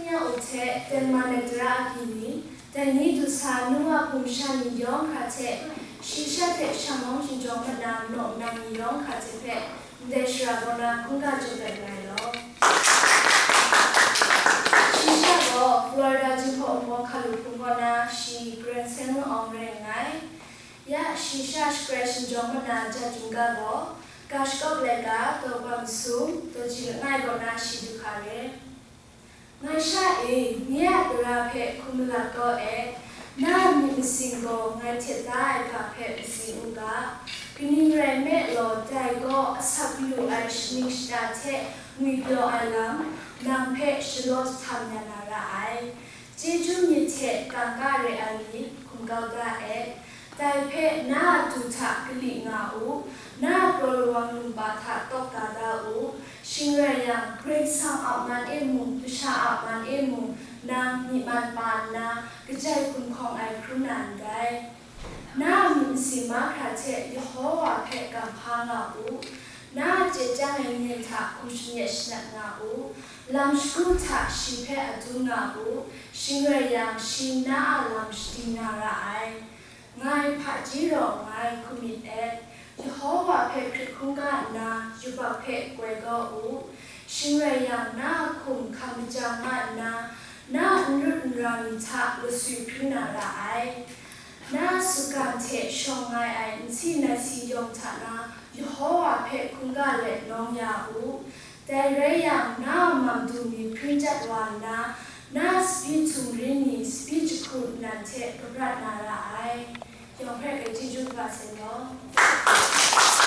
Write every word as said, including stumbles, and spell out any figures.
Ya u hte, Denmark na tara agyi ni, dai ni du sa nu wa hpung sha ni yawng hkra hte, shi sha hte shanglawng shingjawng mat na naw nang ni yawng hkra hte hpe, ndai shara gaw na hkungga jaw dat nngai law. Shi sha gaw Florida Jinghpaw Wunpawng Hkalu Hpung kaw na shi Grand Samuel Awng rai nngai. Ya shi sha shakrai shingjawng mat na jat chyum ga gaw, ga shakawp laika, daw kwan masum, daw ji langai kaw na shi du hka re. Ngai sha e, nye a tara hpe hkum malat kau e, na a myit masin gaw ngai htet da ai ga hpe matsing u ga, kaning rai nme law, dai gaw asak lu ai shaning shata hte ngwipyaw ai lam, nang hpe shalaw jahtam ya na ra ai. Chyeju myit hte kangka re ai myit hkum kau da e. Dai hpe na a du hta kali nga u, na a kraw lawang lumpa hta tawk ga da u, shing rai yang, Karai Kasang a man e mung, masha a man e mung, nang myi man pa nna, kajai hkum hkawng ai hkrum na ndai. Na a myit masin mahkra hte Yehova hpe kamhpa nga u, na a chye chyang ai ning hta hkum shanit shanat nga u, lam shagu hta shi hpe adun nga u, shing rai yang, shi na a lam shadi na ra ai. Ngai hpaji rawng ngai hkum myit et, Yehova hpe hkrit hkungga nna yubak hpe koi kau u, shing rai yang, na a hkum hkam majang nga nna, na a n rut n ra ni hta lasui hpring na ra ai. Na a sutgan hte shawng ngai ai nsi nai si yawng hta na Yehova hpe hkungga let nawng ya u, dai rai yang, na a mam du ni hpring chyat wa nna, na a sabi htumrin ni sabi jahku nnan hte kabrat na ra ai. Yawng hpe gai chyeju kaba sai law.